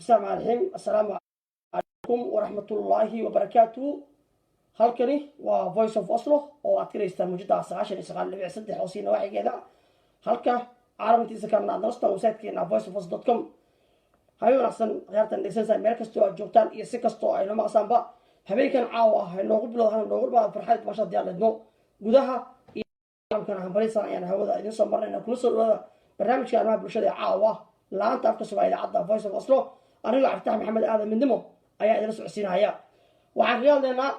Bismillahi raxmaan raxiim. Assalaamu calaykum waraxmatullaahi wabarakaatuhu. Halkani waa Voice of Oslo oo aad ka dhegeystaan muujada 99.3 oo siina waaxigeeda, halka caalamkiisa kalena aad nala socotaan websitekeena voiceofoslo.com. Habeen wanaagsan, khiyaartan dhegeysanaysaa, meel kastoo aad joogtaan iyo si kastoo ay noo maqsaanba. Habeenkan caawa ah noogu bilowda hana noogu dhamaada farxad basha haddii aan idmo gudaha iyo caalamkana hambalisan ayaan hawada idiin soo marnayna. Kula soo dhawaada barnaamijka arrimaha bulshada ee caawa, laanta afka Soomaaliya, idaacadda Voice of Oslo. Anigoo Cabditax Maxamed Aadan Midnimo ayaa idinla socodsiinaya. Waxaan kaga hadlaynaa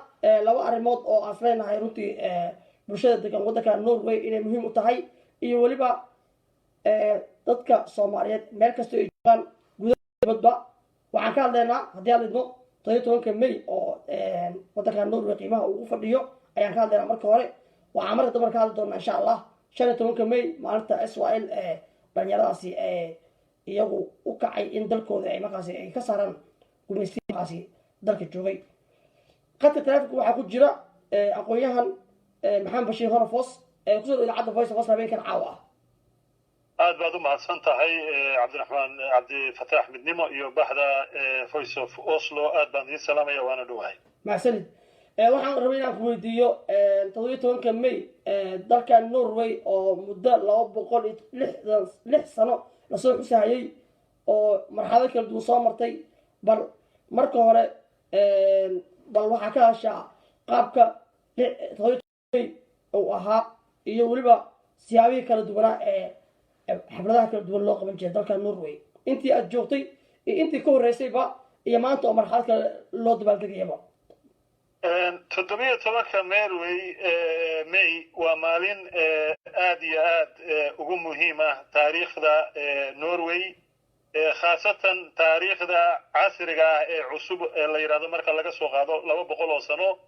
laba arrimood oo aan isleenahay runtii bulshada degan waddanka Norway inay muhiim u tahay iyo weliba dadka Soomaaliyeed meel kastoo ay joogaan, gudahadba. Waxaan ka hadlaynaa, haddii aan idmo, 17-ka May oo waddanka Norway qiimaha ugu fadhiyo ayaan ka hadlaynaa marka hore. Waxaan marka dambe ka hadli doonaa, insha Allah, 15-ka May, maalinta SYL ee dhalinyaradaasi iyagu u kacay in dalkooda ay markaasi ay ka saaraan gumaystiyi markaasi dalka joogay. Qadka taleefonka waxaa ku jira aqoon-yahan Maxamed Bashiir Horafos ee kusoo dhow idaacadda Voice of Oslo habeenkan caawa ah. Aad baad u mahadsan tahay, Cabdiraxmaan Cabdifataax Midnimo iyo baxda Voice of Oslo. Aad baan idiin salaamaya, waana dhowahay. Mahadsanid. Waxaan rabay inaan ku weydiiyo 17-ka May dalka Norway oo muddo 266 sano lasoo xusahayay oo marxalado kala duwan soo martay. Bal marka hore, bal waxaa ka hashaa qaabka 17 May uu ahaa iyo weliba siyaabihii kala duwanaa ee xafladaha kala duwan loo qaban jiray dalka Norway intii aad joogtay iyo intii ka horreysayba iyo maanta oo marxalad kale loo dabaaldegayaba. 17-ka merway May waa maalin aad iyo aad ugu muhiim ah taariikhda Norway, khaasatan taariikhda casriga ah ee cusub ee la yidhahdo marka laga soo qaado 200 oo sano.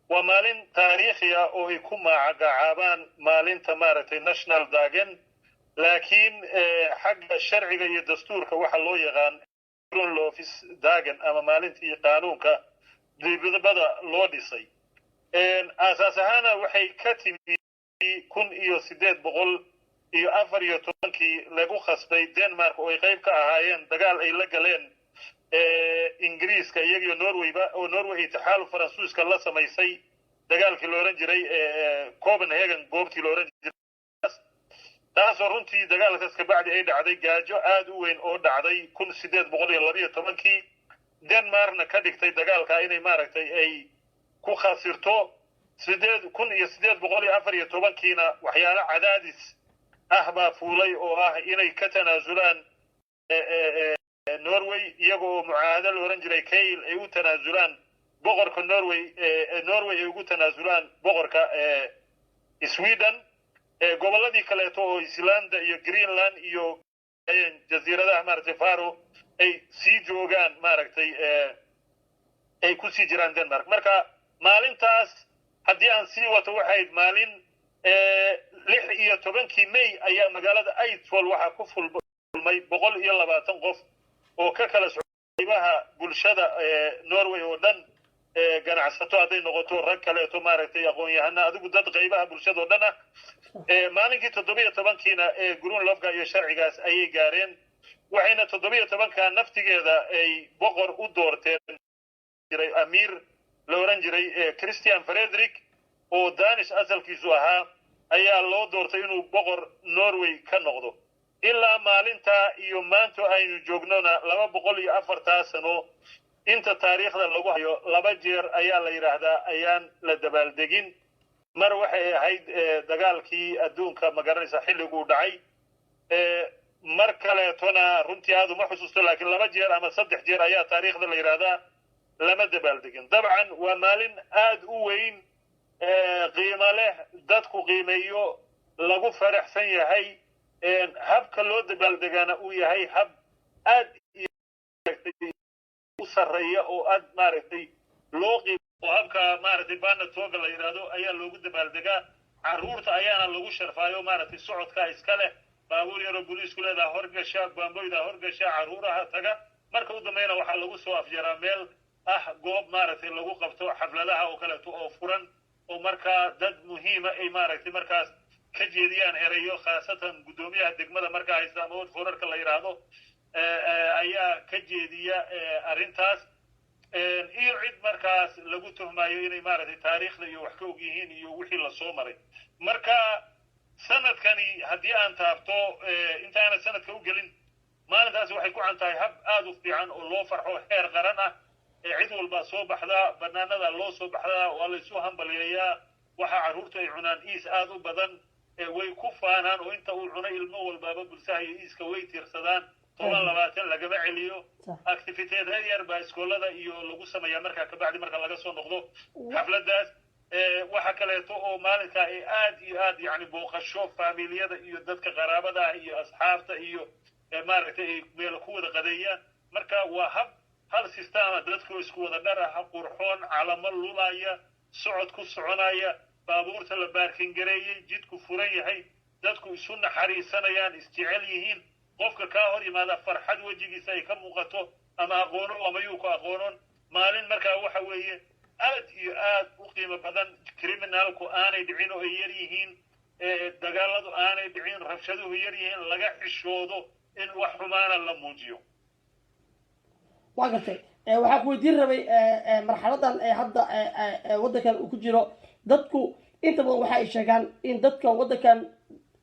Waa maalin taariikhiya oo ay ku magacaabaan maalinta maaragtay nasjonaldagen, laakiin xagga sharciga iyo dastuurka waxa loo yaqaan Grunnlovsdagen ama maalintii qaanuunka dibadbada loo dhisay. Aasaas ahaana waxay ka timi 1814-kii lagu khasbay Denmark oo ay qayb ka ahaayeen dagaal ay la galeen Ingiriiska iyagiyo Norwayba, oo Norway ay taxaaluf Faransuiska la samaysay, dagaalkii la odhan jiray Copenhagen, goobtii la odhan jiray, taasoo runtii dagaalkaas kabacdi ay dhacday gaajo aad u weyn oo dhacday 1812-kii, Denmarkna ka dhigtay dagaalka inay maaragtay ay ku khasirto. 1814-kiina waxyaalo cadaadis ah baa fuulay oo ah inay ka tanaasulaan Norway, iyaga oo mucaahado la odhan jiray Kiel ay u tanaasulaan boqorka Norway, Norway ay ugu tanaasulaan boqorka Sweden, gobolladii kaleeto oo Islanda iyo Greenland iyo jasiiradaha maaragtay Faro ay sii joogaan, maaragtay ay ku sii jiraan Denmark. Marka maalintaas haddii aan sii wato, waxayd maalin 16-kii May ayaa magaalada Eidsvoll waxaa ku fulmay 120 qof oo ka kala socaybaha bulshada Norway oo dhan, ganacsato hadday noqoto, rag kaleeto maaragtay aqoon-yahana, adigu dad qaybaha bulshada oo dhan ah. Maalinkii 17-kiina Grunnlovka iyo sharcigaas ayay gaareen, waxayna 17-ka naftigeeda ay boqor u doorteen jiray amiir la odhan jiray Christian Frederick oo Danish asalkiisu ahaa ayaa loo doortay inuu boqor Norway ka noqdo. Ilaa maalintaa iyo maanta aynu joognona, 204-taa sano inta taariikhda lagu hayo, laba jeer ayaa la yidhaahdaa ayaan la dabaaldegin. Mar waxay ahayd dagaalkii adduunka, ma garanaysa, xilliguu dhacay. Mar kaleetona runtii aad uma xusuusto, laakiin laba jeer ama saddex jeer ayaa taariikhda la yidhaahdaa lama dabaaldegin. Dabcan waa maalin aad u weyn, qiimo leh, dadku qiimeeyo, lagu faraxsan yahay. Habka loo dabaaldegaana uu yahay hab aad u sarreeya oo aad maaragtay loo qiim oo habka maaragtay barnetoget la yidhaahdo ayaa loogu dabaaldegaa. Carruurta ayaana lagu sharfaayo, maaragtay socodkaa iska leh, baabuur yaroo booliisku leedaha horgasha, baamboyda horgasha, carruuraha taga. Marka u dambeyna waxaa lagu soo afjaraa meel ah goob maaragtay lagu qabto xafladaha oo kaleeto oo furan, oo markaa dad muhiima ay maaragtay markaas ka jeediyaan erayo, khaasatan guddoomiyaha degmada markaa haysta ama ordførerka la yidhaahdo. Ayaa ka jeediya arrintaas iyo cid markaas lagu tuhmayo inay maaragtay taariikhda iyo wax ka og yihiin iyo wixii lasoo maray. Marka sanadkani haddii aan taabto, intaana sanadka u gelin, maalintaasi waxay ku can tahay hab aada u fiican oo loo farxo, heer qaran ah. Cid walbaa soo baxdaa, banaanada loo soo baxdaa, waa laysu hambaliyeeyaa. Waxaa carruurtu ay cunaan iis aada u badan, way ku faanaan oo inta uu cunay ilmo walbaaba bulsaha iyo iiska way tiirsadaan, 10, 20 lagama celiyo. Aktiviteet yar baa iskoolada iyo lagu sameeyaa markaa kabacdi marka laga soo noqdo xafladaas. Waxa kaleeto oo maalinkaa ay aad iyo aad yani booqasho faamiliyada iyo dadka qaraabada ah iyo asxaabta iyo maaragtay ay meel ku wada qadeeyaan. Marka waa hab hal system-a, dadku isku wada dhar ah, qurxoon, calamo lulaya, socod ku soconaya, baabuurta la parking gareeyey, jidku furan yahay, dadku isu naxariisanayaan, isjecel yihiin, qofka kaa hor yimaada farxad wejigiisa ay ka muuqato, ama aqoono ama yuu ku aqoonon. Maalin markaa waxa weeye aad iyo aad u qiimo badan. Criminal-ku aanay dhicin oo ay yar yihiin, dagaaladu aanay dhicin, rabshaduhu yar yihiin, laga xishoodo in wax xumaana la muujiyo. Waa gartay. Waxaa ku weydiin rabay marxaladan ee hadda waddankan uu ku jiro. Dadku inta badan waxa ay sheegaan in dadka waddankan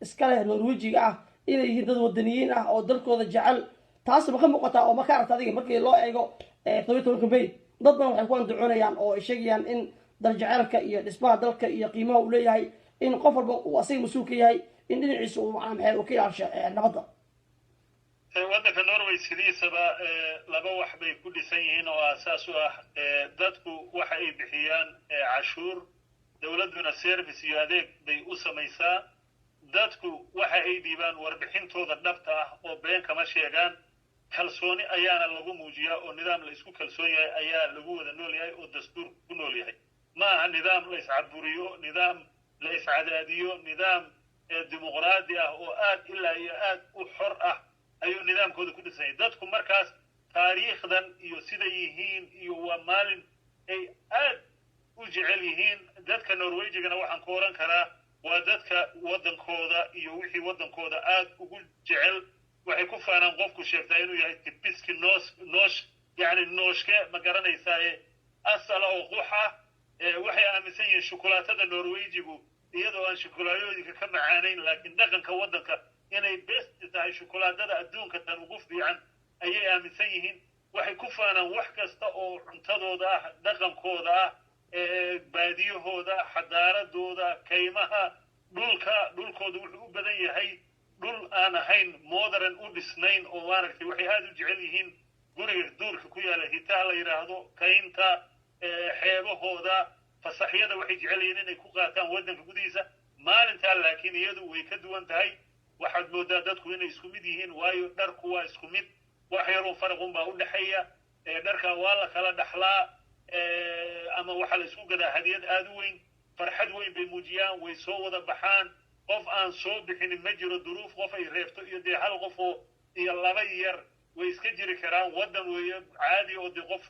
iska leh, Norwejiga ah, inay yihiin dad wadaniyiin ah oo dalkooda jecel. Taas ma ka muuqataa oo ma ka aragta adiga markii loo eego 17-ka May? Dad badan waxay ku andacoonayaan oo ay sheegayaan in daljeceelka iyo dhismaha dalka iyo qiimaha uu leeyahay in qof walba uu asaga mas-uul ka yahay, in dhinaciisa uu macnaa maxay uu ka ilaasho nabadda. Waddanka Norway sidiisaba laba wax bay ku dhisan yihiin oo aasaas u ah. Dadku waxa ay bixiyaan cashuur, dowladduna service iyo adeeg bay u samaysaa. Dadku waxa ay dhiibaan warbixintooda dhabta ah oo been kama sheegaan. Kalsooni ayaana lagu muujiyaa oo nidaam la isku kalsoon yahay ayaa lagu wada nool yahay oo dastuur ku nool yahay. Ma aha nidaam la iscaburiyo, nidaam la iscadaadiyo. Nidaam dimuqraadi ah oo aad ilaa iyo aad u xor ah ayuu nidaamkooda ku dhisan yahay. Dadku markaas taariikhdan iyo siday yihiin iyo waa maalin ay aad u jecel yihiin. Dadka Norwejigana waxaan ku oran karaa waa dadka waddankooda iyo wixii waddankooda aad ugu jecel. Waxay ku faanaan, qofku sheegtaa inuu yahay typisk norsk, yani norske, ma garanaysaaye, asala oo qux ah. Waxay aaminsan yihiin shukulaatada Norwejigu iyadoo aan shukulaayooyinka ka macaanayn, laakiin dhaqanka waddanka inay best tahay, shukulaatada adduunka tan ugu fiican ayay aaminsan yihiin. Waxay ku faanaan wax kasta oo cuntadooda ah, dhaqankooda ah, baadiyahooda, xadaaradooda, kaymaha, dhulka. Dhulkooda wuxuu u badan yahay dhul aan ahayn modern u dhisnayn oo maaragtay waxay aada u jecel yihiin guriga duurka ku yaala, hytta la yidhaahdo, kaynta, xeebahooda. Fasaxyada waxay jecel yihiin inay ku qaataan waddanka gudihiisa maalintaa, laakiin iyadu way ka duwan tahay. Waxaad moodaa dadku inay isku mid yihiin, waayo dharku waa isku mid, wax yaroo faraqun baa u dhexeeya. Dharka waa la kala dhaxlaa ama waxaa la isku gadaa hadiyad aada u weyn. Farxad weyn bay muujiyaan, way soo wada baxaan, qof aan soo bixinin ma jiro. Duruuf qof ay reebto iyo dee hal qof oo iyo laba yar way iska jiri karaan. Waddan weeye caadi oo dee qof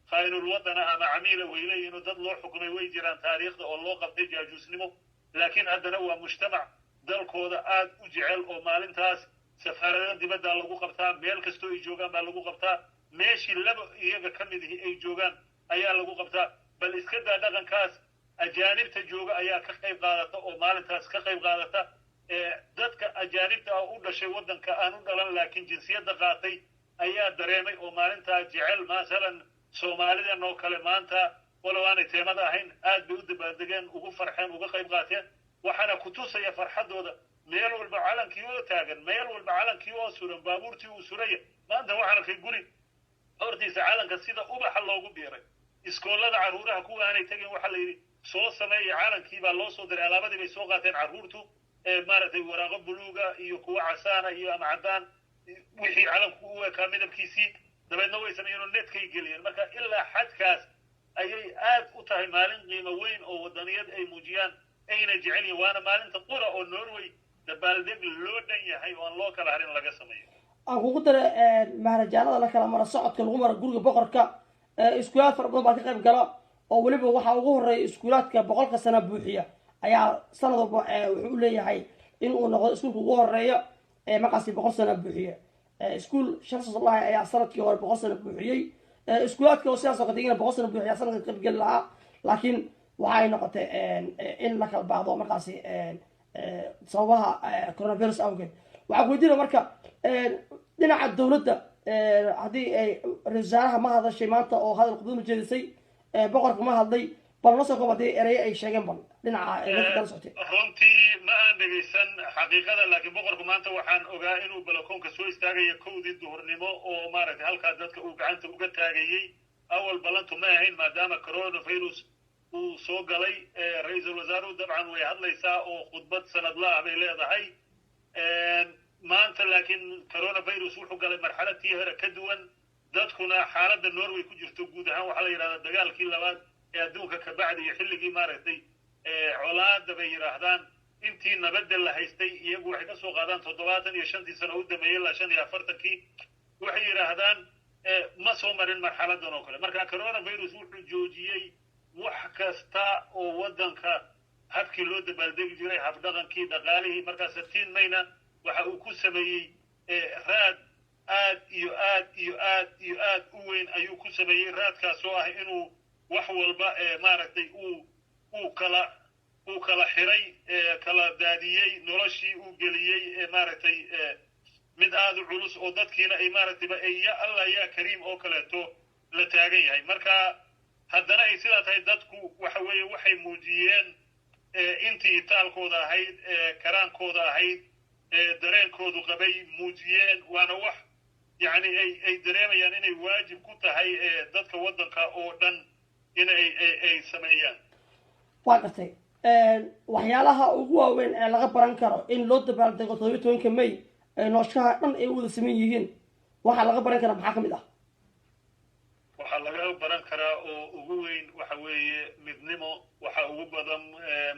khaa'inul wadana ama camiila way leeyihin oo dad loo xukumay way jiraan taariikhda oo loo qabtay jaajuusnimo, laakiin haddana waa mujtamac dalkooda aad u jecel oo maalintaas safaarada dibaddaa lagu qabtaa, meel kastoo ay joogaan baa lagu qabtaa, meeshii laba iyaga ka mid ihi ay joogaan ayaa lagu qabtaa. Bal iska daa dhaqankaas, ajaanibta jooga ayaa ka qayb qaadata oo maalintaas ka qayb qaadata. Dadka ajaanibta ah u dhashay waddanka aan u dhalan laakiin jinsiyadda qaatay ayaa dareemay oo maalintaa jecel. Masalan Soomaalidan oo kale maanta, walow aanay teemada ahayn, aad bay u dabaaldegeen, ugu farxeen, uga qayb qaateen. Waxaana ku tusaya farxaddooda meel walba calankii oo taagan, meel walba calankii oo suran, baabuurtii uu suraya. Maanta waxaan arkay guri hortiisa calanka sida ubaxa loogu biiray. Iskoolada carruuraha kuwa aanay tegin waxaa la yidhi soo sameeya calankii baa loo soo diray, alaabadii bay soo qaateen carruurtu, maaragtay waraaqo buluuga iyo kuwa casaana iyo ama caddaan, wixii calanku u ekaa midabkiisii. Dabeedna way sameeyeen oo netkay geliyeen. Marka ilaa xadkaas ayay aad u tahay maalin qiimo weyn oo wadaniyad ay muujiyaan ayna jecel yihin, waana maalinta qura oo Norway dabaaldeg loo dhan yahay oo aan loo kala harin laga sameeyo. Aan kugu dara, mahrajaanada la kala maro, socodka lagu maro guriga boqorka, iskuulaad fara badan baa ka qayb gala oo weliba waxaa ugu horeeya iskuulaadka 100-ka sana buuxiya ayaa sanad walba wuxuu u leeyahay in uu noqdo iskuulka ugu horeeya ee markaasi 100 sana buuxiya. Iskuul sharsaslahi ayaa sanadkii hore 100 sano buuxiyey. Iskuulaadka oo sidaas oo kale iyagana 100 sano buuxiya sanadka qaybgeli lahaa, laakiin waxa ay noqotay in la kala baaqdo markaasi sababaha coronavirus awgeed. Waxaan ku weydiinaya marka dhinaca dowladda, haddii ay ra-isul wasaaraha ma hadashay maanta oo hadal khudbad ma jeedisay, boqorka ma hadlay? Bal noo soo koob haddii ereye ay sheegeen, bal dhinaca dadka kala socotay. Runtii ma aan dhegaysan xaqiiqada, laakiin boqorku maanta waxaan ogaa inuu balakoonka soo istaagaya 1-dii duhurnimo oo maaragtay halkaa dadka uu gacanta uga taagayey. Awal ballantu ma ahayn, maadaama coronavirus uu soo galay. Ra-iisul wasaaruhu dabcan way hadlaysaa oo khudbad sanadla ah bay leedahay maanta, laakiin coronavirus wuxuu galay marxalad tii hore ka duwan. Dadkuna xaaladda Norway ku jirto guud ahaan waxaa la yidhahdaa dagaalkii labaad ee adduunka ka bacdi iyo xilligii maaragtay colaada bay yidhaahdaan. Intii nabadda la haystay iyagu waxay ka soo qaadaan 75-tii sano u dambeeyey ilaa 45-kii. Waxay yidhaahdaan ma soo marin marxaladan oo kale. Marka coronavirus wuxuu joojiyey wax kasta oo waddanka, habkii loo dabaaldegi jiray, habdhaqankii, dhaqaalihii. Markaa 17 Mayna waxa uu ku sameeyey raad aad iyo aad iyo aad iyo aad u weyn ayuu ku sameeyey, raadkaas oo ah inuu wax walba maaragtay uu kala xiray, kala daadiyey, noloshii uu geliyey maaragtay mid aad u culus oo dadkiina ay maaragtayba ay ya Allah ya kariim oo kaleeto la taagan yahay. Marka haddana ay sidaa tahay, dadku waxa weeye waxay muujiyeen intii itaalkooda ahayd, karaankooda ahayd, dareenkoodu qabay muujiyeen. Waana wax yacni ay dareemayaan inay waajib ku tahay dadka waddanka oo dhan in ay sameeyaan. Waa gartay. Waxyaalaha ugu waaweyn ee laga baran karo in loo dabaaldego 17-ka May ee nooshaha dhan ay u wada saman yihiin, waxaa laga baran karaa maxaa ka mid ah? Waxaa laga baran karaa oo ugu weyn waxa weeye midnimo. Waxa ugu badan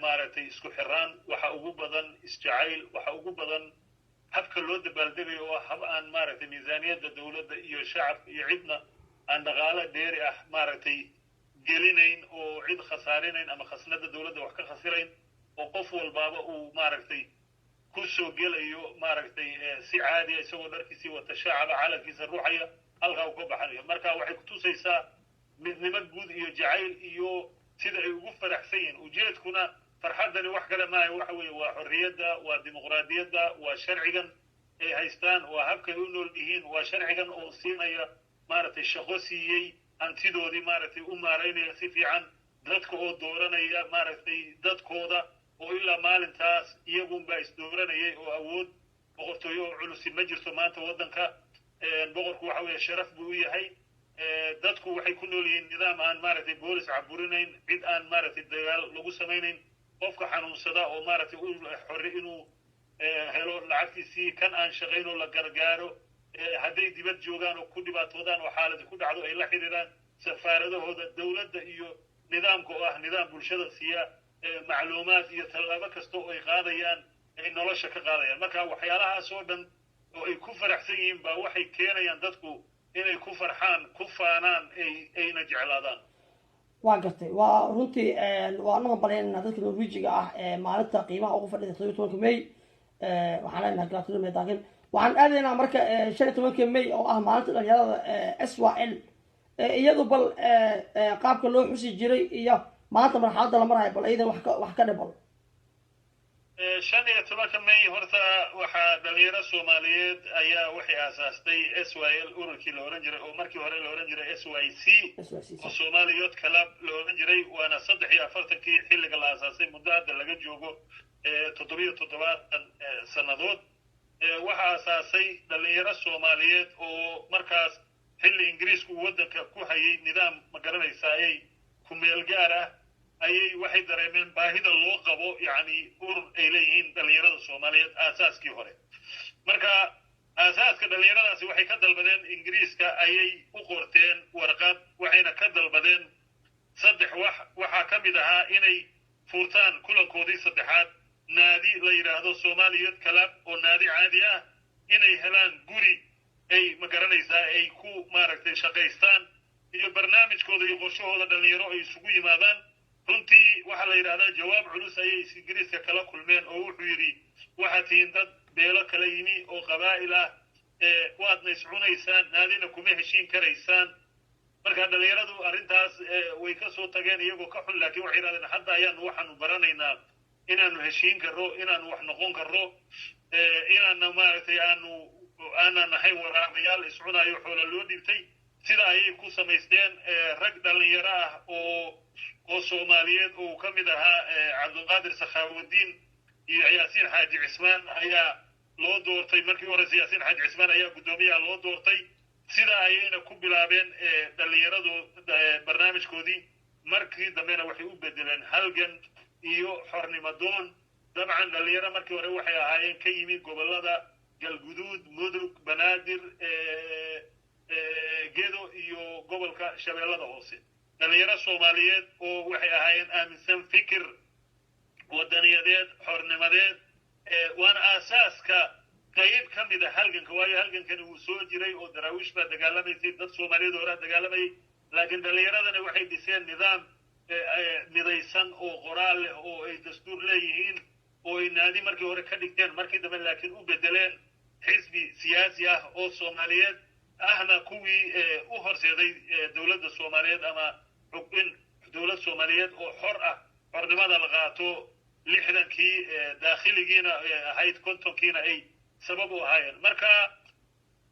maaragtay isku xiraan, waxa ugu badan isjacayl, waxa ugu badan habka loo dabaaldegayo oo ah hab aan maaragtay miisaaniyadda dowladda iyo shacabka iyo cidna aan dhaqaale dheeri ah maaragtay gelinayn oo cid khasaarinayn ama khasnada dowladda wax ka khasirayn, oo qof walbaaba uu maaragtay ku soo gelayo maaragtay si caadiya, isagoo dharkiisii wata, shacaba, calankiisa ruuxaya, halkaa uu ka baxanayo. Marka waxay kutusaysaa midnimo guud iyo jacayl iyo sida ay ugu faraxsan yihiin. Ujeedkuna farxaddani wax kale maaha, waxa weeye waa xorriyadda, waa dimuqraadiyadda, waa sharcigan ay haystaan, waa habkay u nool yihiin, waa sharcigan oo siinaya maaragtay shaqo siiyey, hantidoodii maaragtay u maaraynaya si fiican, dadka oo dooranaya maaragtay dadkooda oo ilaa maalintaas iyagunbaa isdooranayay oo awood boqortooyo oo culusi ma jirto maanta waddanka. Boqorku waxa weeye sharaf buu u yahay. Dadku waxay ku nool yihiin nidaam aan maaragtay boolis caburinayn, cid aan maaragtay dagaal lagu samaynayn, qofka xanuunsada oo maaragtay u xorri inuu helo lacagtiisii, kan aan shaqayn oo la gargaaro, hadday dibad joogaan oo ku dhibaatoodaan oo xaaladi ku dhacdo ay la xiriiraan safaaradahooda, dowladda iyo nidaamka oo ah nidaam bulshada siiya macluumaad iyo tallaabo kasta oo ay qaadayaan, ay nolosha ka qaadayaan. Marka waxyaalahaas oo dhan oo ay ku faraxsan yihiin baa waxay keenayaan dadku inay ku farxaan, ku faanaan, ay ayna jeclaadaan. Waa gartay. Waa runtii waa nu hambalyaynana dadka Norwejiga ah ee maalinta qiimaha ugu fadhida 17-ka May. Waxaan leenahay gratulerer med dagen. Waxaan aadaynaa marka 15-ka May oo ah maalinta dhalinyarada SYL. Iyadu bal qaabka loo xusi jiray iyo maanta marxaladda la marayo, bal iyadan wax ka dhibal. 15-ka May horta waxaa dhalinyaro Soomaaliyeed ayaa waxay aasaastay SYL, ururkii la ohan jiray oo markii hore la ohan jiray SYC, oo Somali Youth Club la ohan jiray. Waana 43-kii xilliga la aasaasay, muddo hadda laga joogo 77 sannadood. Waxaa aasaasay dhalinyaro Soomaaliyeed oo markaas xilli Ingiriisku uu waddanka ku hayay nidaam, ma garanaysaa, ayay ku meel gaar ah ayay waxay dareemeen baahida loo qabo yacni urur ay leeyihiin dhalinyarada Soomaaliyeed aasaaskii hore. Marka aasaaska dhalinyaradaasi waxay ka dalbadeen Ingiriiska, ayay u qorteen warqad, waxayna ka dalbadeen saddex wax. Waxaa ka mid ahaa inay furtaan kulankoodii saddexaad naadi la yidhaahdo Somali Youth Club oo naadi caadi ah, inay helaan guri ay, ma garanaysaa, ay ku maaragtay shaqaystaan iyo barnaamijkooda iyo qorshahooda dhalinyaro ay isugu yimaadaan. Runtii waxaa la yidhahdaa jawaab culus ayay Ingiriiska kala kulmeen, oo wuxuu yidhi: "Waxaad tihiin dad beelo kala yimi oo qabaa'il ah." Waadna iscunaysaan, naadina kuma heshiin karaysaan. Marka dhallinyaradu arrintaas way ka soo tageen iyagoo ka xun, laakiin waxay yidhahdeen hadda ayaanu waxaanu baranaynaa inaanu heshiin karro, inaanu wax noqon karro, inaana maaragtay aanan ahayn waraabayaal iscunayo xoola loo dhibtay. Sida ayay ku samaysteen rag dhallinyaro ah oo Soomaaliyeed oo ka mid ahaa Cabdulqaadir Sakhaawudiin iyo Yaasiin Xaaji Cismaan ayaa loo doortay. Markii horeyse Yaasiin Xaaji Cismaan ayaa guddoomiyaha loo doortay. Sida ayayna ku bilaabeen dhallinyaradu barnaamijkoodii. Markii dambena waxay u bedeleen halgan iyo xornimo doon. Dabcan dhallinyaro markii hore waxay ahaayeen ka yimid gobollada Galguduud, Mudug, Banaadir, Gedo iyo gobolka Shabeellada Hoose. Dhallinyaro Soomaaliyeed oo waxay ahaayeen aaminsan fikir wadaniyadeed, xornimadeed, waana aasaaska qayb ka mid a halganka, waayo halgankani wuu soo jiray oo Daraawiish baa dagaalamaysay, dad Soomaaliyeed horaa dagaalamayay, laakiin dhallinyaradani waxay dhiseen nidaam midaysan oo qoraal leh oo ay dastuur leeyihiin oo ay naadi markii hore ka dhigteen, markii dambe laakiin u bedeleen xisbi siyaasi ah oo Soomaaliyeed ahna, kuwii u horseeday dowladda Soomaaliyeed ama in dowlad Soomaaliyeed oo xor ah xornimada la qaato 60-kii, daakhiligiina ahayd 50-kiina ay sabab u ahaayeen. Marka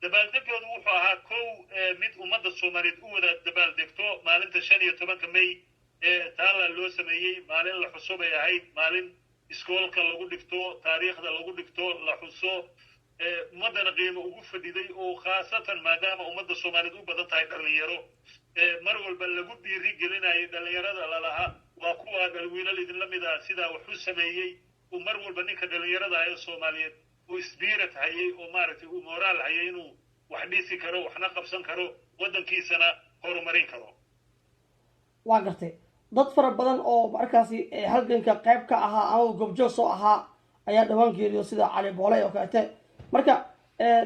dabaaldegoodu wuxuu ahaa kow mid ummadda Soomaaliyeed u wada dabaaldegto maalinta 15-ka May ee taala loo sameeyey. Maalin la xuso bay ahayd, maalin iskoolka lagu dhigto, taariikhda lagu dhigto, la xuso, ummaddana qiimo ugu fadhiday, oo khaasatan maadaama ummadda Soomaaliyeed u badan tahay dhallinyaro, mar walba lagu dhiiri gelinayay dhallinyarada, lalahaa waa kuwa wiilal idinla mid ah sidaa wax u sameeyey, uu mar walba ninka dhallinyarada ah ee Soomaaliyeed uu spirit hayay oo maaragtay uu moraal hayay inuu wax dhisi karo, waxna qabsan karo, waddankiisana horumarin karo. Waa gartay. Dad fara badan oo markaasi halganka qayb ka ahaa ama goobjoog soo ahaa ayaa dhawaan geeriyo, sida Cali Boole oo kaleete. Marka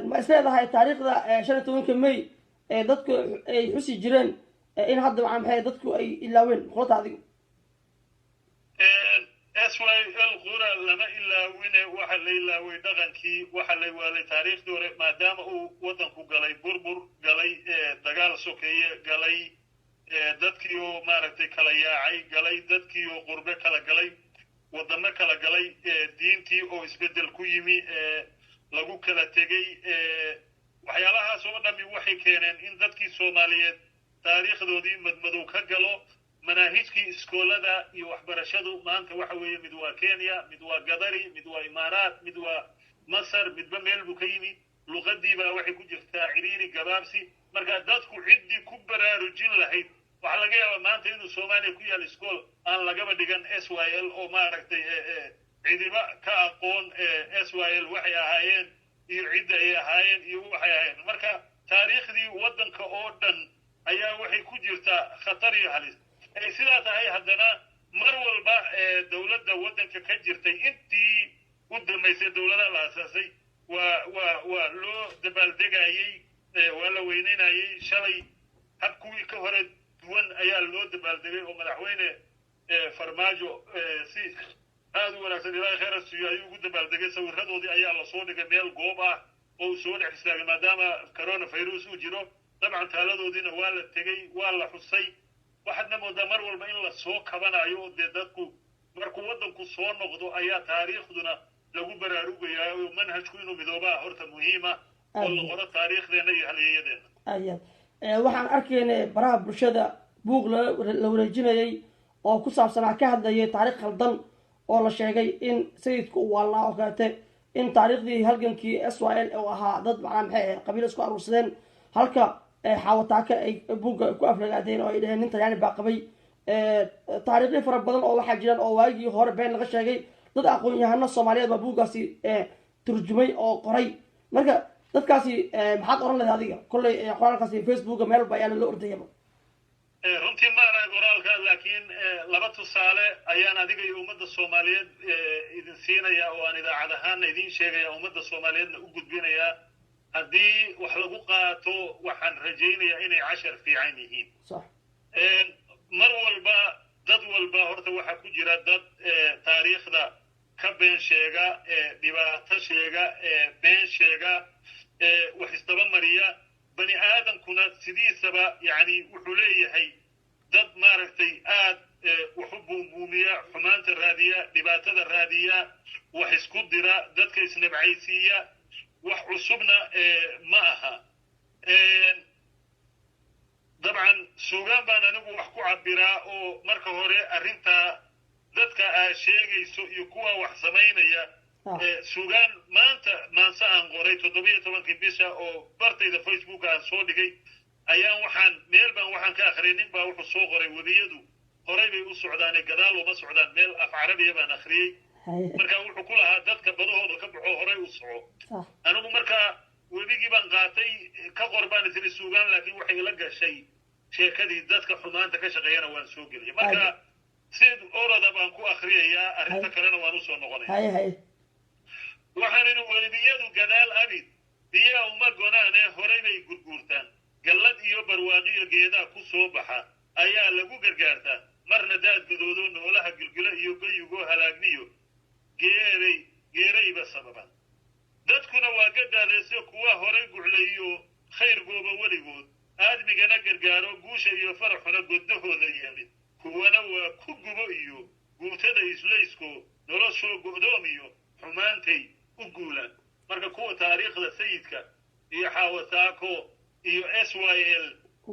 ma isleedahay taariikhda 15-ka May ee dadku ay xusi jireen in hadda maa maxay dadku ay ilaaween qolata adigu? SYL qura lama ilaawine. Waxa la ilaaway dhaqankii, waxa la waalay taariikhdii hore, maadaama uu waddanku galay burbur, galay dagaal sokeeye, galay dadkii oo maaragtay kala yaacay, galay dadkii oo qurbe kala galay, waddamo kala galay, diintii oo isbeddel ku yimi, lagu kala tegey. Waxyaalahaas oo dhami waxay keeneen in dadkii Soomaaliyeed taariikhdoodii madmadow ka galo. Manaahijkii iskoolada iyo waxbarashadu maanta waxa weeye mid waa Kenya, mid waa Gadari, mid waa Imaaraat, mid waa Masar, midba meel buu ka yimi. Luqadiibaa waxay ku jirtaa ciriiri, gabaabsi. Marka dadku ciddii ku baraarujin lahayd, waxaa laga yaabaa maanta inuu Soomaaliya ku yaal iskool aan lagaba dhigan SYL oo maaragtay cidiba ka aqoon SYL waxay ahaayeen iyo cidda ay ahaayeen iyo waxay ahaayeen. Marka taariikhdii waddanka oo dhan ayaa waxay ku jirtaa khatar iyo halis. Ay sidaa tahay, haddana mar walba dowladda waddanka ka jirtay intii u dambaysay dowladaha la asaasay waa loo dabaaldegayey, waa la weyneynayey. Shalay hab kuwii ka hore duwan ayaa loo dabaaldegay oo madaxweyne Farmaajo si aada u wanaagsan, Ilaahay khayra siiyo, ayuu ugu dabaaldegay. Sawiradoodii ayaa lasoo dhigay meel goob ah oo uu soo dhex istaagay, maadaama coronavirus uu jiro. Dabcan taaladoodiina waa la tegey, waa la xusay. Waxaadna moodaa mar walba in la soo kabanayo oo dee dadku markuu waddanku soo noqdo ayaa taariikhduna lagu baraarugayaa, oo manhajku inuu midoobaa horta muhiima oo la qoro taariikhdeenna iyo halyeeyadeenna. Aad iyo aad. Waxaan arkaynay baraha bulshada buug la wareejinayay oo ku saabsanaa, ka hadlayay taariikh khaldan oo la sheegay in sayidku uu waalnaa oo kaleete, in taariikhdii halgankii SYL oo ahaa dad macnaa maxay ahayd qabiilo isku aruursadeen, halka Xaawataaka ay buugga ku aflagaadeen oo ay dhaheen nin Talyaani baa qabay. Taariikhyo fara badan oo waxaa jiraan oo waagii hore been laga sheegay. Dad aqoon-yahano Soomaaliyeed baa buuggaasi turjumay oo qoray. Marka dadkaasi maxaad oran leedahay adiga? Kolley qoraalkaasi Facebooka meel walba ayaa lala ordayaba. Runtii ma arag qoraalka, laakiin laba tusaale ayaan adiga iyo ummadda Soomaaliyeed idin siinaya oo aan idaacad ahaanna idin sheegaya, ummadda Soomaaliyeedna u gudbinayaa. Haddii wax lagu qaato, waxaan rajaynayaa inay cashar fiican yihiin. Mar walba dad walba horta waxaa ku jira dad taariikhda ka been sheega, dhibaato sheega, been sheega. Wax isdaba mariya. Bani aadamkuna sidiisaba yani wuxuu leeyahay dad maaragtay aad wax u buunbuumiya, xumaanta raadiya, dhibaatada raadiya, wax isku dira, dadka isnabcaysiiya. Wax cusubna ma aha. Dabcan suugaan baan anigu wax ku cabbiraa, oo marka hore arrintaa dadka aa sheegayso iyo kuwa wax samaynaya, suugaan maanta maanse aan qoray 17-kii bisha oo bartayda Facebook aan soo dhigay ayaan waxaan meel baan waxaan ka akhriyay, nin baa wuxuu soo qoray "Webiyadu horay bay u socdaane gadaal uma socdaan". Meel af Carabiya baan akhriyey. Marka wuxuu ku lahaa dadka badahooda ka baxo, horay u soco. Anigu markaa webigii baan qaatay, ka qor baan isiri suugaan, laakiin waxay la gashay sheekadii dadka xumaanta ka shaqeeyana waan soo geliyay. Marka sid oroda baan ku akriyayaa, arrinta kalena waan usoo noqonaya. Haye haye. Waxaan idhi: webiyadu gadaal abid biyaa uma gonaane, horay bay gurguurtaan. Gallad iyo barwaaqiyo geedaa ku soo baxa ayaa lagu gargaartaa. Marna daad gadoodo noolaha gilgilo iyo gayugoo halaagmiyo geeray geerayba sababan. Dadkuna waa gadaadayse kuwa horay guclayiyo khayr gooba weligood, aadmigana gargaaro, guusha iyo faraxuna godnahooda yeelin. Kuwana waa ku gubo iyo guutada islaysko, noloshoo go'doomiyo xumaantay u guulaan. Marka kuwa taariikhda Sayidka iyo Xaawasaako iyo SYL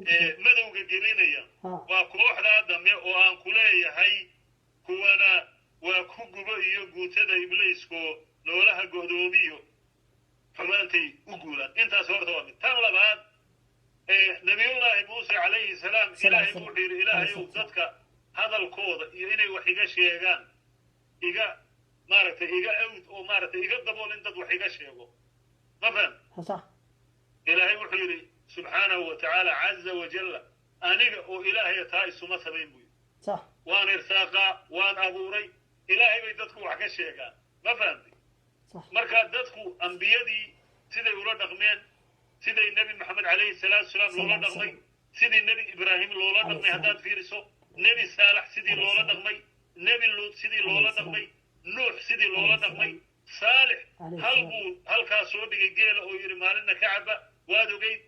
ee madowga gelinaya waa kooxdaa dambe oo aan ku leeyahay kuwana waa ku gubo iyo guutada iblaysko, noolaha go'doomiyo, xumaantay u guulaan. Intaas horta waa mid. Tan labaad, Nabiyullaahi Muuse calayhi salaam Ilaahay buu wuxuu yidhi: "Ilaahayow, dadka hadalkooda iyo inay wax iga sheegaan iga maaragtay iga awd oo maaragtay iga dabool in dad wax iga sheego." Ma faham? Sax. Ilaahay wuxuu yidhi subxaanahu wa tacaala, caza wajalla, "Aniga oo Ilaahaya taa isuma samayn," buu yidhi. "Waan irsaaqaa, waan abuuray." Ilaahay bay dadku wax ka sheegaan, ma fahamtay? Sax. Marka dadku ambiyadii siday ula dhaqmeen, siday Nebi Maxamed calayhi salaatu salaam loola dhaqmay, sidii Nebi Ibraahim loola dhaqmay haddaad fiiriso, Nebi Saalax sidii loola dhaqmay, Nebi Luut sidii loola dhaqmay, Nuux sidii loola dhaqmay, Saalix hal buu halkaas soo dhigay geela oo yidhi "Maalinna ka caba", waad ogeyd.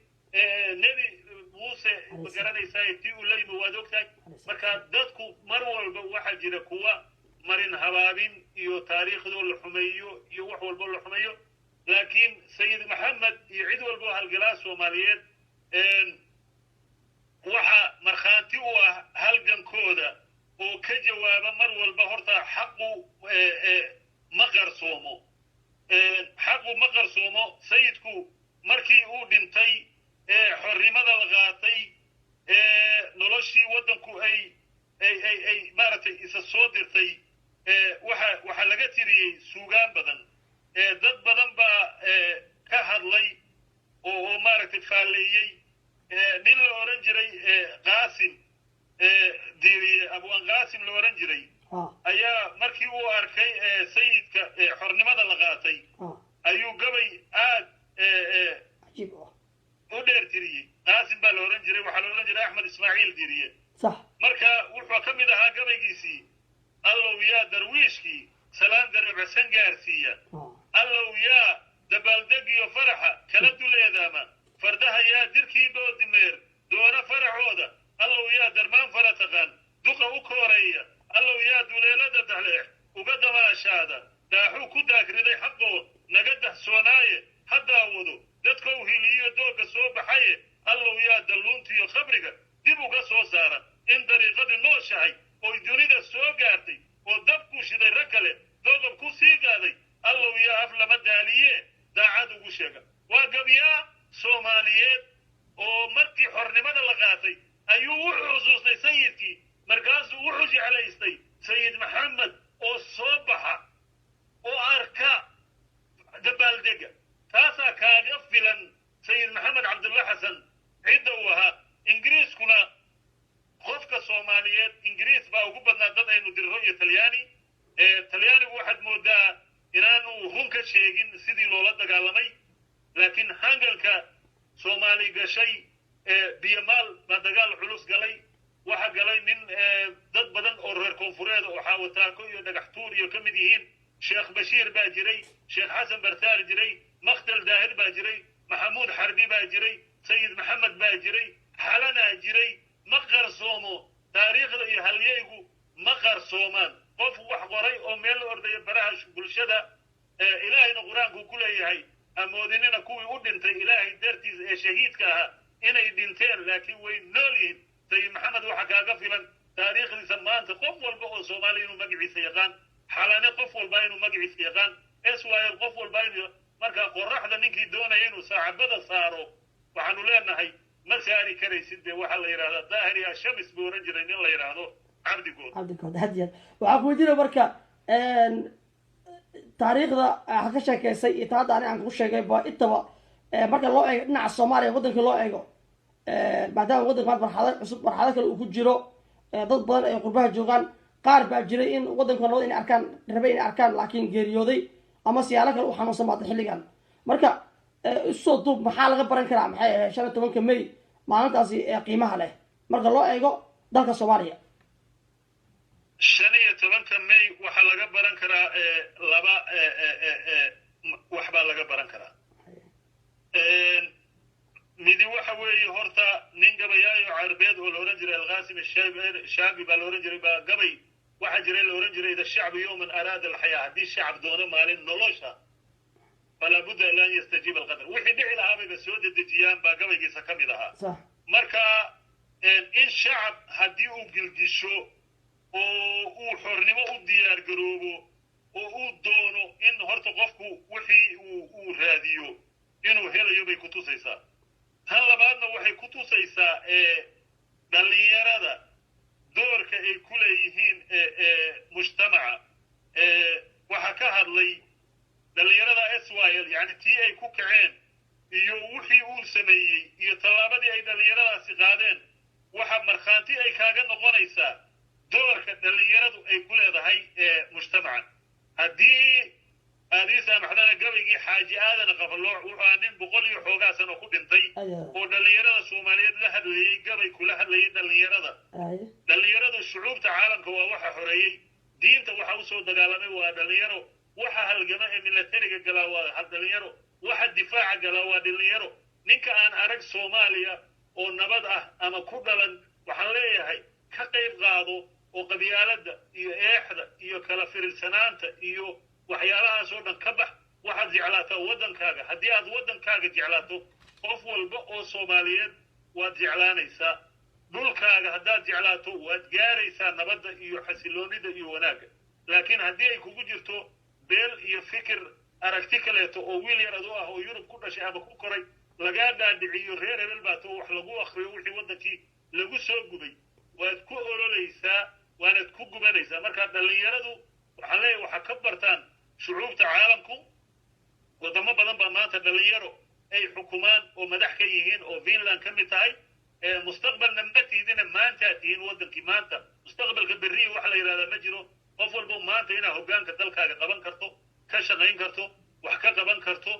Nebi Muuse, ma garanaysaa, tii uu la yimi waad ogtahay. Marka dadku mar walba waxaa jira kuwa marin habaabin iyo taariikhdoo la xumeeyo iyo wax walbo la xumeeyo, laakiin Sayid Maxamed iyo cid walba oo halgalaa Soomaaliyeed waxa markhaanti u ah halgankooda oo ka jawaaba mar walba. Horta xaqu ma qarsoomo, xaqu ma qarsoomo. Sayidku markii uu dhintay, xornimada la qaatay, noloshii waddanku ay maaragtay isa soo dirtay, waxa waxaa laga tiriyey suugaan badan. Dad badan baa ka hadlay oo maaragtay faalleeyey. Nin la odhan jiray Qaasim Diiriye, Abwaan Qaasim la odhan jiray, ayaa markii uu arkay sayidka xornimada la qaatay ayuu gabay aad cajiib ah u dheer tiriyey. Qaasim baa la odhan jiray, waxaa la odhan jiray Axmed Ismaaciil Diiriye. Marka wuxuu ka mid ahaa gabaygiisii: "Allow yaa darwiishkii salaan dareebacsan gaarsiiya, allow yaa dabaaldegiyo faraxa kala duleedaama, fardaha yaa dirkii doodimeer doona faracooda, allow yaa darmaan fara taqaan duqa u kooreeya, allow yaa duleelada daleex uga damaashaada, daaxuu ku daagriday xaqoo naga dahsoonaaye, ha daawado dadkou hiliyo doogga soo baxaye, allow yaa dalluuntiyo khabriga dib uga soo saara in dariiqadii nooshahay oy dunida soo gaartay oo dabkuu shiday rag kale dogob ku sii qaaday, allow yaa af lama daaliye daacad ugu sheega." Waa gabyaa Soomaaliyeed oo markii xornimada la qaatay ayuu wuxuu xusuustay sayidkii, markaasuu wuxuu jeclaystay Sayid Maxamed oo soo baxa oo arka dabaaldega. Taasaa kaaga filan Sayid Maxamed Cabdulla Xasan cidda uu ahaa. Ingiriiskuna qofka Soomaaliyeed, Ingiriis baa ugu badnaa dad aynu dirro iyo Talyaani. Talyaanigu waxaad moodaa inaanu run ka sheegin sidii loola dagaalamay, laakiin hangalka Soomaali gashay, Biyomaal baa dagaal culus galay. Waxaa galay nin dad badan oo reer koonfureed oo Xaawataako iyo Dhagaxtuur iyo ka mid yihiin. Sheekh Bashiir baa jiray, Sheekh Xasan Bartaar jiray, Makhtal Daahir baa jiray. Maxamuud Xarbi baa jiray, Sayid Maxamed baa jiray, Xalanaa jiray. Ma qarsoomo taariikhda iyo halyeygu, ma qarsoomaan. Qof wax qoray oo meel la ordaya baraha bulshada, Ilaahayna Qur-aanku ku leeyahay, amoodinina kuwii u dhintay Ilaahay dartiisa ee shahiidka ahaa inay dhinteen, laakiin way nool yihiin. Sayid Maxamed waxaa kaaga filan taariikhdiisa maanta qof walba oo Soomaaliya inuu magaciisa yaqaan, Xalane qof walba inuu magaciisa yaqaan, SYL qof walba inuu. Marka qoraxda ninkii doonaya inuu saacabada saaro, waxaanu leenahay ma saari karaysid. Dee waxaa la yidhahdaa Daahir ya Shamis buu ohan jiray nin la yidhaahdo Cabdigood. Cabdigood, had iyo aad. Waxaa ku weydiinaya marka, taariikhda ha ka sheekeysay iyo ta hadda ani aan ku sheegay ba intaba, marka loo eego dhinaca Soomaaliya, waddanka loo eego, maadaama waddanka maanta marxalad cusub, marxalad kale uu ku jiro, dad badan ay qurbaha joogaan, qaar baa jiray in waddanka nabad inay arkaan rabay, inay arkaan, laakiin geeriyooday ama siyaalo kale u xanuunsan maanta xilligan. Marka isusoo duub, maxaa laga baran karaa, maxay ahayd, 15-ka May, maalintaasi ee qiimaha leh, marka loo eego dalka Soomaaliya? 15-ka May waxaa laga baran karaa laba wax baa laga baran karaa. Midi waxa weeye, horta nin gabayaayo Carbeed oo la odhan jiray Alqasim Shaabi baa la odhan jiray, baa gabay waxaa jiray la odhan jiray: "إذا الشعب يوما أراد الحياة", haddii shacab doono maalin nolosha, فلا بد أن يستجيب القدر, wixii dhici lahaa bayba soo dedejiyaan, baa gabaygiisa ka mid ahaa. Marka in shacab haddii uu gilgisho oo uu xornimo u diyaar garoobo oo uu doono, in horta qofku wixii uu raadiyo inuu helayo bay ku tusaysaa. Tan labaadna waxay ku tusaysaa dhallinyarada doorka ay ku leeyihiin mujtamaca. Waxaa ka hadlay dhallinyarada SYL, yani tii ay ku kaceen iyo wixii uu sameeyey iyo tallaabadii ay dhallinyaradaasi qaadeen, waxa markhaanti ay kaaga noqonaysaa doorka dhallinyaradu ay ku leedahay mujtamaca. Haddii aad ii saamaxdana, gabaygii Xaaji Aadan Qafalooc, wuxuu ahaa nin 100 iyo xoogaa sano ku dhintay oo dhallinyarada Soomaaliyeed la hadlayey, gabay kula hadlayay dhallinyarada. Dhallinyaradu shucuubta caalamka waa waxa xoreeyey, diinta waxa usoo dagaalamay waa dhallinyaro, waxa halgama ee milatariga galaa waa dhalinyaro, waxa difaaca galaa waa dhalinyaro. Ninka aan arag Soomaaliya oo nabad ah ama ku dhalan, waxaan leeyahay ka qayb qaado oo qabyaaladda iyo eexda iyo kala firiirsanaanta iyo waxyaalahaas oo dhan ka bax. Waxaad jeclaataa waddankaaga. Haddii aad waddankaaga jeclaato, qof walba oo Soomaaliyeed waad jeclaanaysaa. Dhulkaaga haddaad jeclaato, waad gaaraysaa nabadda iyo xasiloonida iyo wanaagga. Laakiin haddii ay kugu jirto beel iyo fikir aragti kaleeto oo wiil yar adu ah oo Yurub ku dhashay ama ku koray lagaa dhaadhiciyo, reer hebel baato, wax lagu akriyo, wixii waddankii lagu soo gubay, waad ku ololeysaa, waanaad ku gubanaysaa. Marka dhallinyaradu waxaan leeyahay, waxaa ka bartaan shucuubta caalamku. Wadamo badan baa maanta dhallinyaro ay xukumaan oo madax ka yihiin, oo Finland ka mid tahay. Mustaqbalna ma tihidina, maantaad tihiin waddankii maanta. Mustaqbalka berriya waxa la yidhahdaa ma jiro. Qof walba maanta inaad hoggaanka dalkaaga qaban karto, ka shaqayn karto, wax ka qaban karto,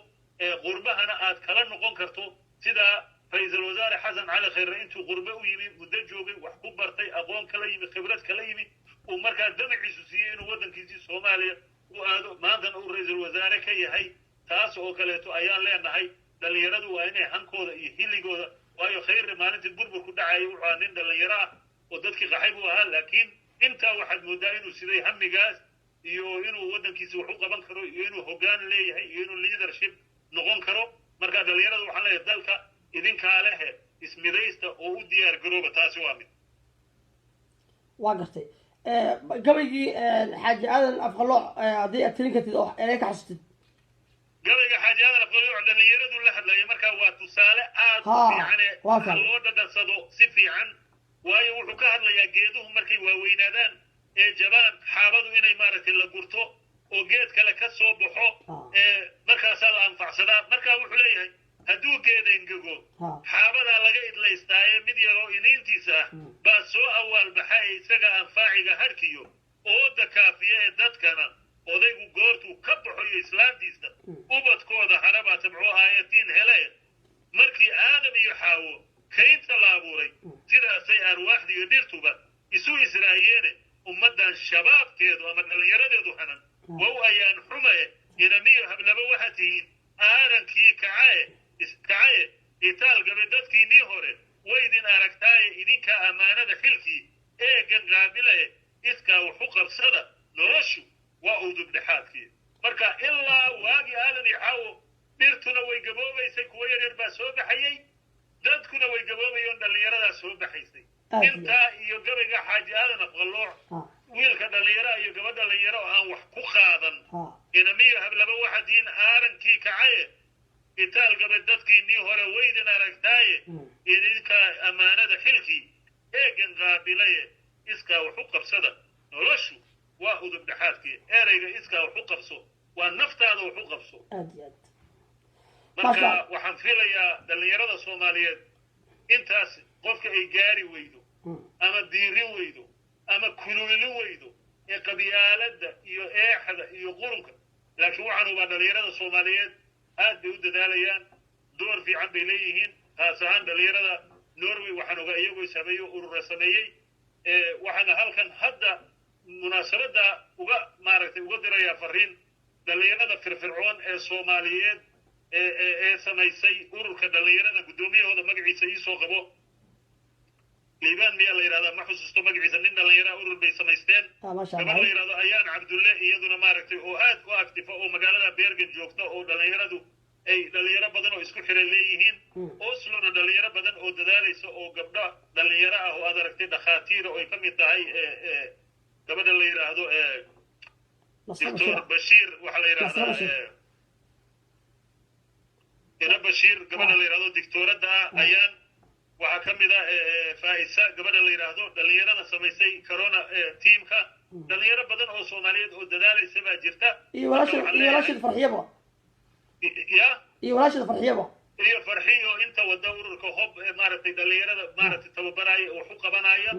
qurbahana aad kala noqon karto, sida Ra-iisul Wasaare Xasan Cali Khayre intuu qurbe u yimi, muddo joogay, wax ku bartay, aqoon kala yimi, khibrad kala yimi, uu markaa damaciisu siiyey inuu waddankiisii Soomaaliya u aado, maantana uu ra-iisul wasaare ka yahay. Taas oo kaleeto ayaan leenahay, dhallinyaradu waa inay hankooda iyo hilligooda, waayo Khayre maalintii burburku dhacayay wuxuu ahaa nin dhallinyaro ah oo dadkii qaxay buu ahaa, laakiin intaa waxaad moodaa inuu siday hamigaas iyo inuu waddankiisa wax u qaban karo iyo inuu hoggaan leeyahay iyo inuu leadership noqon karo. Marka dhallinyaradu waxaan leeyahay, dalka idinkaa lehe, ismidaysta oo u diyaar garooba. Taasi waa mid. Waa gartay. Gabaygii Xaaji Aadan Afqalooc, haddii aad tirin kartid oo erey ka xasutid. Gabayga Xaaji Aadan Afqalooc dhallinyaradu la hadlaya. Marka waa tusaale aad u fiicane ha loo dhadhansado si fiican, waayo wuxuu ka hadlayaa geeduhu markay waaweynaadaan ee jabaan, xaabadu inay maaragtay la gurto oo geed kale ka soo baxo, markaasaa la anfacsadaa. Marka wuxuu leeyahay, hadduu geed engego, xaabadaa laga idlaystaaye, mid yaroo iniintiisa ah baa soo awaalbaxa ee isaga anfaaciga harkiyo ooda kaafiya ee dadkana. Odaygu goortuu ka baxo iyo islaantiisa, ubadkooda harabaa tabco aayatiin hele. Markii Aadam iyo Xaawo kaynta la abuuray, sidaasay arwaaxda iyo dhirtuba isu israayeene. Ummaddan shabaabkeedu ama dhallinyaradeedu hanan wow ayaan xumae, inamiyo hablaba waxaad tihiin aarankii kacae. Itaalgabe dadkiinnii hore waydin aragtaaye, idinkaa ammaanada xilkii eegan qaabilaye, iskaa wax u qabsada, noloshu waa udubdhexaadkii. Marka ilaa waagii Aadan iyo Xaawo, dhirtuna way gaboobaysay, kuwo yaryar baa soo baxayey, dadkuna way gaboobayoon, dhallinyaradaa soo baxaysay. Intaa iyo gabayga Xaaji Aadan Afqallooc, wiilka dhallinyaro iyo gabadh dhallinyaro oo aan wax ku qaadan, inamiyo hablaba waxaad diin aarankii kacaye, itaalgabe dadkiinnii hore waydin aragtaaye, idinkaa ammaanada xilkii eegan qaabilaye, iskaa wax u qabsada, noloshu waa udub dhexaadkii. Ereyga iskaa wax u qabso waa naftaada wax u qabso. Aad iyo aad. Marka waxaan filayaa dhallinyarada Soomaaliyeed intaas qofka ay gaari weydo ama diirin weydo ama kuluulin weydo ee qabyaaladda iyo eexda iyo qurunka. Laakiin waxaan hubaa dhallinyarada Soomaaliyeed aad bay u dadaalayaan, door fiican bay leeyihiin, khaas ahaan dhallinyarada Norway. Waxaan ogaa iyagoo sameeyo urura sameeyey. Waxaana halkan hadda munaasabadda uga maaragtay uga dirayaa fariin dhallinyarada firfircoon ee Soomaaliyeed ee samaysay ururka dhallinyarada. Guddoomiyahooda magaciisa iisoo qabo, Liibaan miyaa la yidhahdaa? Ma xusuusto magaciisa. Nin dhallinyaraha urur bay samaysteen. Gabar la yidhahdo Ayaan Cabdulle, iyaduna maaragtay oo aad u active oo magaalada Bergen joogta, oo dhallinyaradu ay dhalinyaro badan oo isku xiran leeyihiin. Oslona dhalinyaro badan oo dadaalaysa oo gabdho dhalinyaro ah oo aad aragtay, dhakhaatiira oo ay ka mid tahay gabadha la yidhaahdo Doctor Bashiir, waxaa la yidhahdaa Ina Bashiir, gabadha la yidhahdo dictooradda ah ayaan. Waxaa ka mid ah Faa'isa, gabadha la yidhaahdo, dhalinyarada samaysay corona teamka. Dhalinyaro badan oo Soomaaliyeed oo dadaalaysa baa jirta. Iyo walaasheed Farxiyaba. Ya. Iyo walaasheed Farxiyaba. Iyo Farxiyo, inta wada ururka Hob, maaragtay, dhalinyarada maaragtay tababaraya oo wax u qabanaya,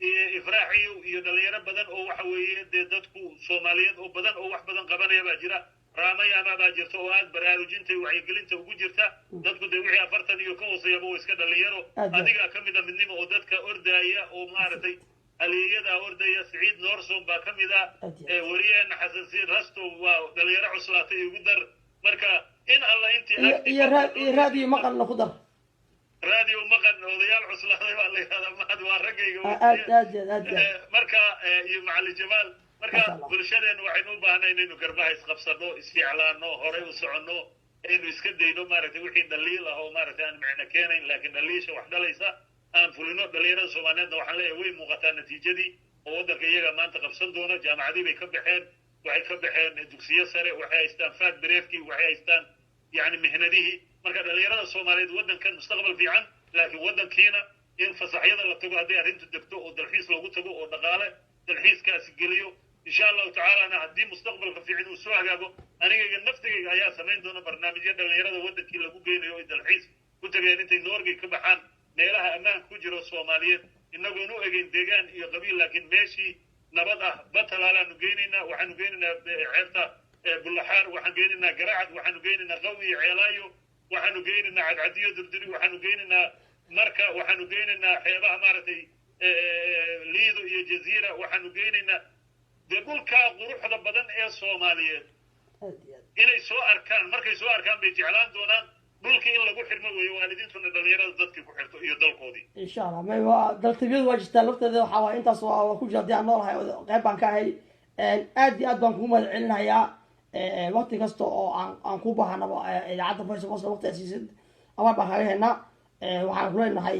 iyo Ifraaxiyo, iyo dhalinyaro badan oo waxa weeye dee dadku Soomaaliyeed oo badan oo wax badan qabanaya baa jira. Raamayama baa jirta oo aad baraarujinta iyo wacyigelinta ugu jirta dadku. Dee wixii 40 iyo ka hooseeyaba oo iska dhalinyaro. Adigaa ka mid a, Midnimo, oo dadka ordaya oo maaragtay halyeeyada ordaya. Siciid Norson baa ka mid ah, wariyaheena Xasan Siin Rasto waa dhalinyaro cuslaatay igu dar. Marka in alla intii iyo Raadiyo Maqalna ku dar. Raadiyo Maqan odayaal cuslaaday baa la yidhahdaa. Mahad waa raggayga. Aad aad aad aad. Marka iyo Macalin Jamaal. Marka bulshadeennu waxaynu u baahnay inaynu garbaha isqabsano, isficlaano, horay u soconno, aynu iska dayno maaragtay wixii dhaliil ah oo maaragtay aan micno keenayn, laakiin dhaliisha wax dhalaysa aan fulino. Dhalinyarada Soomaaliyeedna waxaan leeyahay way muuqataa natiijadii oo waddanka iyaga maanta qabsan doona. Jaamacadii bay ka baxeen, waxay ka baxeen dugsiyo sare, waxay haystaan fagbrevkii, waxay haystaan yani mihnadihii. Marka dhalinyarada Soomaaliyeed waddankan mustaqbal fiican, laakiin waddankiina in fasaxyada la tago hadday arrintu degto oo dalxiis loogu tago oo dhaqaale dalxiiskaasi geliyo, insha Allahu tacaalana haddii mustaqbalka fiican uu soo hagaago, anigayga naftigayga ayaa samayn doona barnaamijyo dhalinyarada waddankii lagu geynayo, ay dalxiis ku tagayaan intay Norgay ka baxaan meelaha ammaanka ku jiro Soomaaliyeed, inagoon u egeyn deegaan iyo qabiil, laakiin meeshii nabad ah. Batalaalaanu geynaynaa, waxaanu geynaynaa xeebta Bullaxaar, waxaan geynaynaa Garacad, waxaanu geynaynaa Qawi iyo Ceelaayo, waxaanu geynaynaa Cadcadiyo Durduri, waxaanu geynaynaa Marka, waxaanu geynaynaa xeebaha maaragtay Liido iyo Jaziira, waxaanu geynaynaa dee dhulkaa quruxda badan ee Soomaaliyeed inay soo arkaan. Markay soo arkaan bay jeclaan doonaan dhulkii in lagu xirmo weeye, waalidiintuna dhalinyarada dadkii ku xirto iyo dalkoodii. Insha Allah. May, waa daltabiyadu waa jirtaa lafteeda. Waxaa waay intaas waa ku jira haddii aan noolahay, qayb baan ka ahay. Aad iyo aad baan kugu mahad celinayaa. Waqti kasta oo aan ku baahanaba idaacadda Voice of Oslo waqti aad siisid, abaal baan kaaga helnaa. Waxaan ku leenahay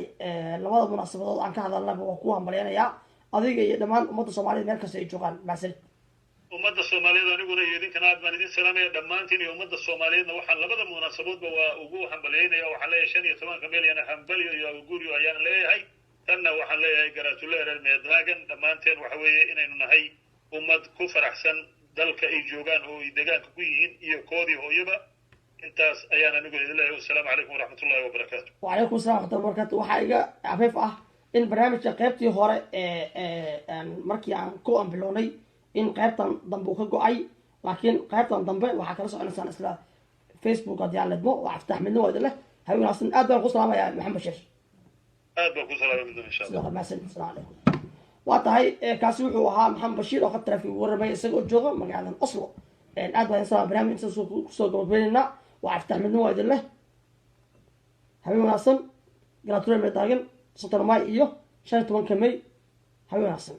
labada munaasabadood aan ka hadalnaba waa ku hambalyanayaa adiga iyo dhammaan ummadda Soomaaliyed meel kasta ay joogaan. Macsanid. Ummadda Soomaaliyeed aniguna iyo idinkana aad baan idin salaamaya dhammaantiin, iyo ummadda Soomaaliyeedna waxaan labada munaasaboodba waa ugu hambalyaynaya. Waxaan leeyahay 15-ka milyan hambalyo iyo aguuryo ayaan leeyahay. Tanna waxaan leeyahay gratulerer med dagen. Dhammaanteen waxa weeye inaynu nahay ummad ku faraxsan dalka ay joogaan oo ay deegaanka ku yihiin iyo koodii hooyaba. Intaas ayaan anigu idin leeyahay. Wasalaamu calaykum waraxmatullahi wabarakaatu. Wacalaykum assalam waraxmatullahi wabarakatu. Waxaa iga xafiif ah in barnaamijka qaybtii hore markii aan ku anbilownay in qaybtan dambe uu ka go-ay, laakiin qaybtan dambe waxaa kala soconaysaan isla Facebook haddii aan ledmo. Waa Iftaax Midnimo idin leh habeen wanaagsan. Aad baan ku salaamayaa, Maxamed Bashiir. Aad baan ku salaamay, Midnimo, insha Allah. Sidoo kale, mahadsan. Asalaamu calaykum. Waa tahay, kaasi wuxuu ahaa Maxamed Bashiir oo khad traffic ugu warramay isagoo jooga magaalada Oslo. Aad baan idin salaam. Barnaamij intaas kusoo gabagabaynaynaa. Waa Iftaax Midnimo idin leh habeen. Habeen wanaagsan. Gratulerer med dagen, 17. mai iyo 15-ka May. Habeen wanaagsan.